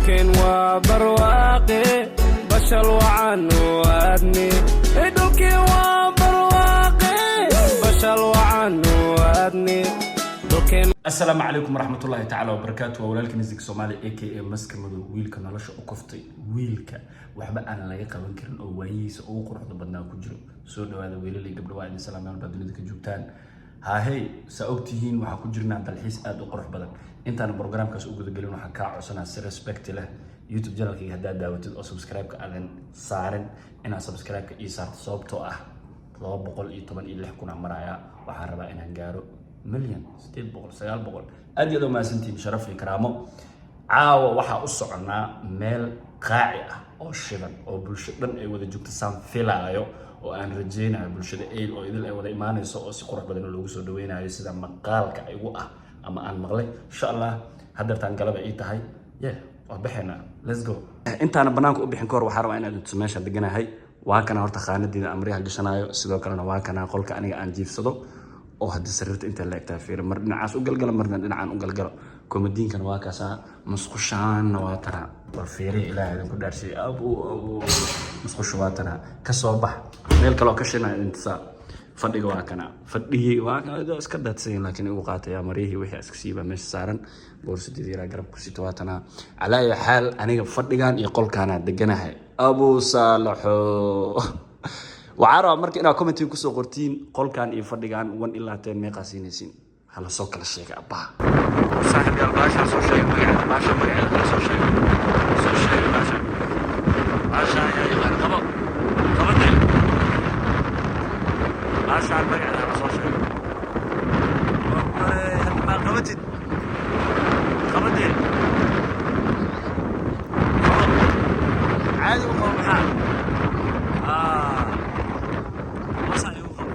Dhulkeen waa barwaaqe, bashal wacan aadne. Dhulkeen waa barwaaqe, bashal wacan aadne. Dhulkeen. Asalaamu calaykum waraxmatullaahi tacaala wabarakaatu. Waa walaalka Nisig Soomaali, a.k.a. Maska Madow, wiilka nolosha u koftay, wiilka waxba aan laga qaban karin oo waayihiisa ugu quruxda badnaa ku jiro. Soo dhawaada, wiilalay, gabdho, waa idin salaam meel baa dunida ka joogtaan. Haahey, saa ogtihiin, waxaa ku jirnaa dalxiis aada u qurux badan. Intaan programkaas u gudagelin, waxaan kaa codsanaa si respect leh, YouTube channelkayga haddaad daawatid oo subscribe-ka aadan saarin, inaad subscribe-ka ii saarto, sababtoo ah 716,000 aan marayaa. Waxaan rabaa inaan gaaro milyan 800, 900. Aad iyo aad u mahadsantihiin, sharaf iyo karaamo. Caawa waxaa u soconaa meel qaaci ah oo shidan oo bulsho dhan ay wada joogto, saan filaayo oo aan rajaynayo bulshada eyl oo idil ay wada imaanayso oo si qurux badan loogu soo dhaweynayo, sida maqaalka igu ah ama aan maqlay. Insha Allah, haddeertaan galaba ii tahay. Yeah, waa baxaynaa, let's go. Intaana banaanka u bixin kahor, waxaa rabaa inaad intuso meesha deganahay. Waa kana horta khaanadiida amriyaha gashanaayo. Sidoo kalena waa kana qolka aniga aan jiifsado, oo haddii sariirta inta la egtaa fiiri, mar dhinacaas u galgalo, marna dhinacaan u galgalo. Komadiinkana waa kaasaa, musqushaanna waa tana. War fiiriya, Ilaahay idinku dhaarsiyay, abu abu, musqusha waa tana. Kasoo bax, meel kaloo ka shina idin tusaa. Fadhiga waa kana, fadhigii waa kana, iska daadsan laakiin igu qaataya. Maryihii wixii iska siibaa meesha saaran, boorsadeedii yaraa garab ku sito, waa tana. Calaa ayi xaal, aniga fadhigan iyo qolkaana deganahay. Abu Saalaxo, waxaa rabaa marka inaad commentiga kusoo qortiin qolkan iyo fadhigan 1 ilaa 10 meeqaa siinaysiin. Hala soo kala sheega abbaha. Saaxiib yaal, baashaa soo sheega magaceeda, baasha magaceeda hala soo sheega, soo sheega baasha. Baasha ayaa yaqaan, qabo qabadee, baashaan magaceeda hala soo sheego. Hadda maa qabatid, qabadee, qabo, caadi u qabo. Maxaa saa igu qabo,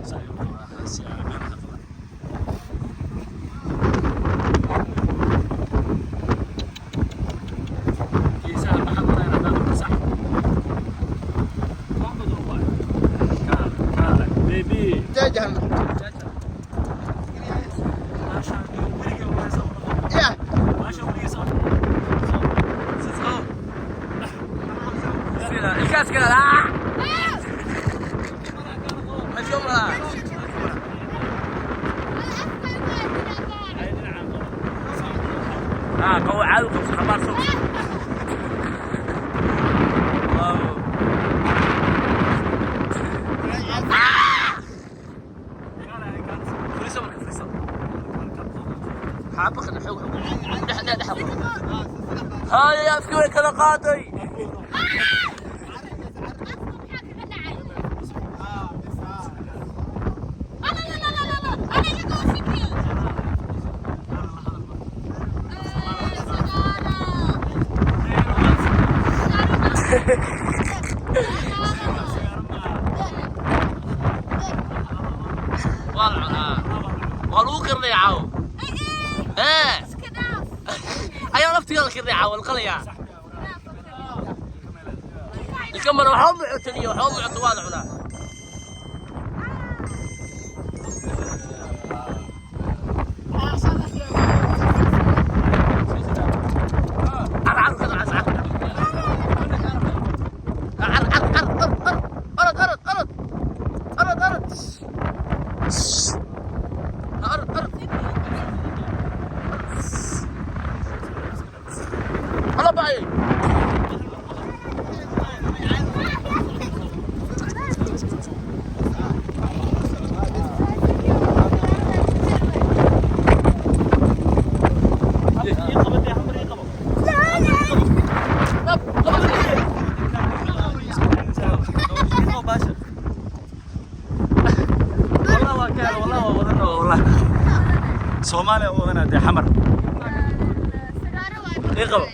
saa igu qabo, si aan meel ka qaban. Geesaha maxaa wadaa haddaad qabto? Sax. Koonbadu waay. Kaale, kaale, baby. Maasha, weligay waa soo maasha, weligay soo. Let's go. Ilkaas kale ah. Ma iska maraa? Ay, dhinacaan qabo. Ah, qawo, caadi qabso, xambaarso. Wow. Fariiso marka, fariiso. Xaabaqna xoog xoog. Dhex dhex dhex. Haya, afkii way kala qaaday. Waa la cunaa. Waa lagu karnaya caawo. Ee. Ayaa laftiga la karnaya caawo, la qalayaa. Ilka mara waxba ma cutaniyo, waxba ma cuto, waa la cunaa. Car car car car car car car car car, orod orod orod orod orod orod orod. Hala bacay. Qab qab. Wallah waa ka hela, wallah waa wadana, wallah Soomaaliya u wadana dee, Xamar ii qabo.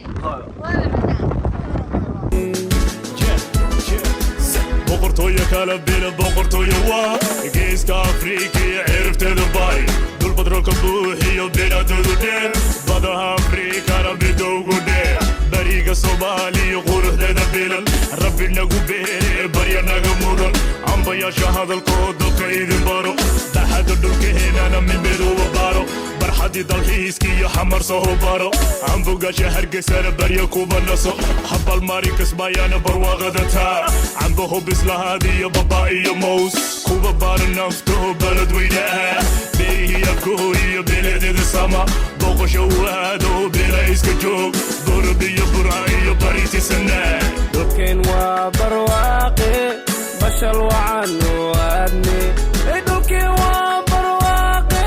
Boqortooyo kala bila, boqortooyo waa Geeska Afrika iyo ciribteeda bari, dhul badroolka buuxiyo, bilaadoodu dheer, badaha Afrikana midowgu dheer, bariga Soomaaliya quruxdeeda bilan, Rabbi nagu beere, barya naga mudan, ambayaasha hadalkood dalka idin baro, baxada dhulkaheenana midmiduba baro. Baaxadii dalxiiska iyo Xamar soo baro, cambugasha Hargeysana baryo kuba naso, habalmari Kismaayana barwaaqada taa, cambaho bislahaad iyo baba iyo mows kuba baara naftaho Beledweynaha, beerihii Afkaho iyo beeledeeda sama boqosho u aado, beela iska joog Borab iyo Burca iyo Baritisanaa. Dhulkeen waa barwaaqe, bashal wacan u aadne. Dhulkeen waa barwaaqe,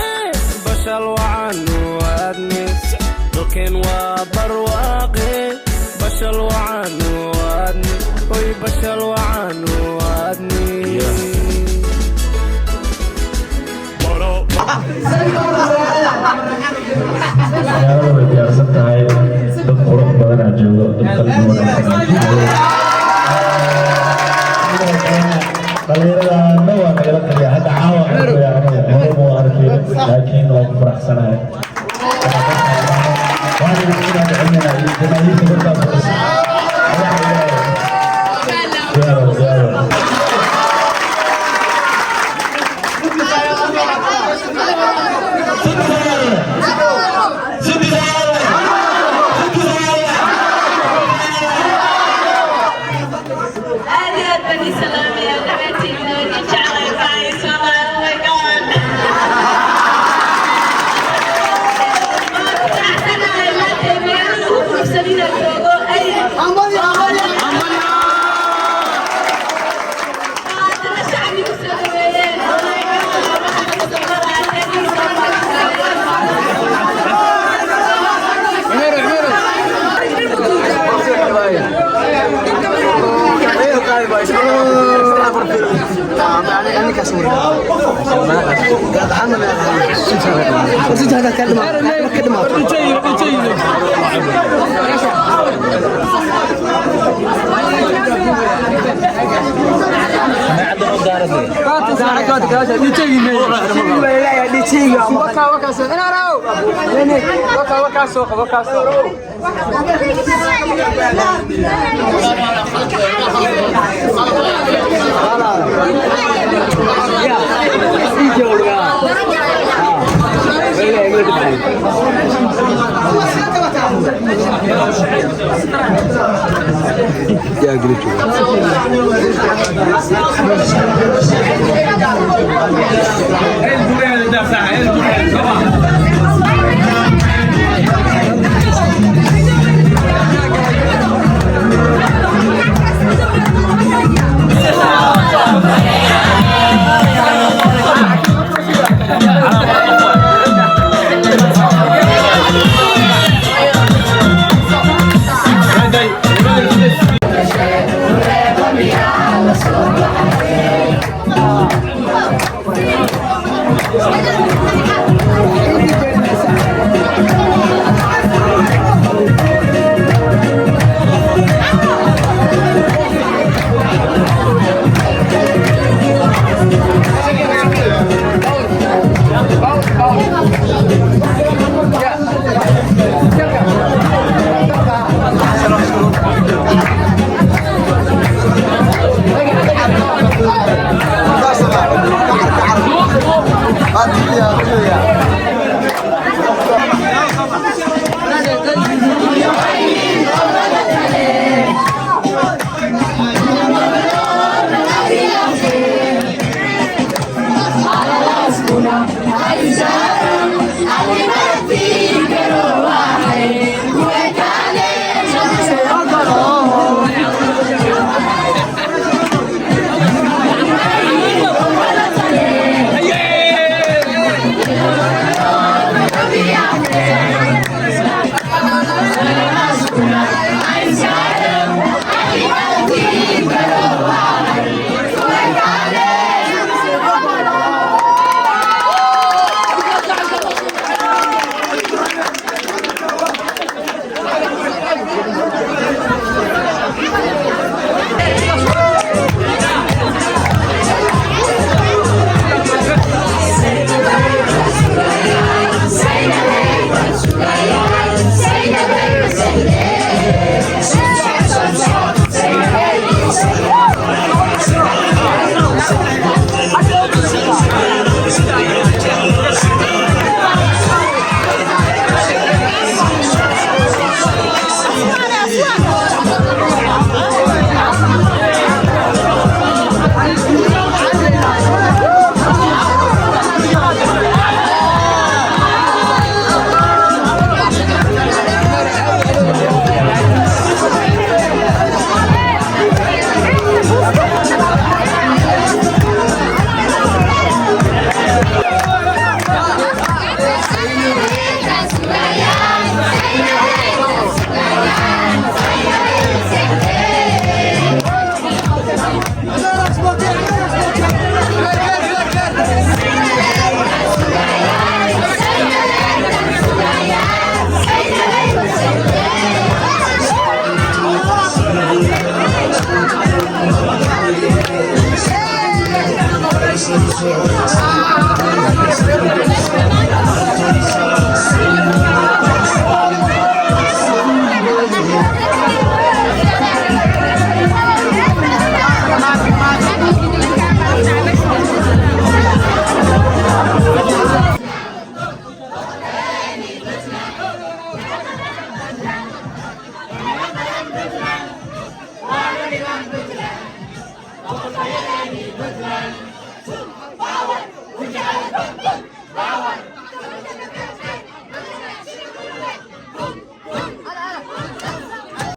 bashal wacan u aadne. Dhulkeen waa barwaaqe, bashal wacan u aadne. Oy, bashal wacan u aadne. Baro. Magaalada way diyaarsan tahay, dad qurux badanaa joogo, dad qalbi wanaagsan joogo. Sidoo kalena dhalinyaradaana waa nagala taliya. Hadda caawa aniga hore muu arkin, laakiin waa ku faraxsanahay. Waan idin celinaa iyo jamaahiirta bartaas fadhisa. Diyaar, diyaar. Aad iyo aad baan ii salaamaya dhammaantiin, idin jeclahay. Bye Soomaali. Oh my God, waan ku faraxsanahay maanta magaalada ugu quruxsan inaan joogo. Ay haddana shacbigu soo dhaweeyeen. Oh my God, waxaan ku soo maraa. Thank you so much.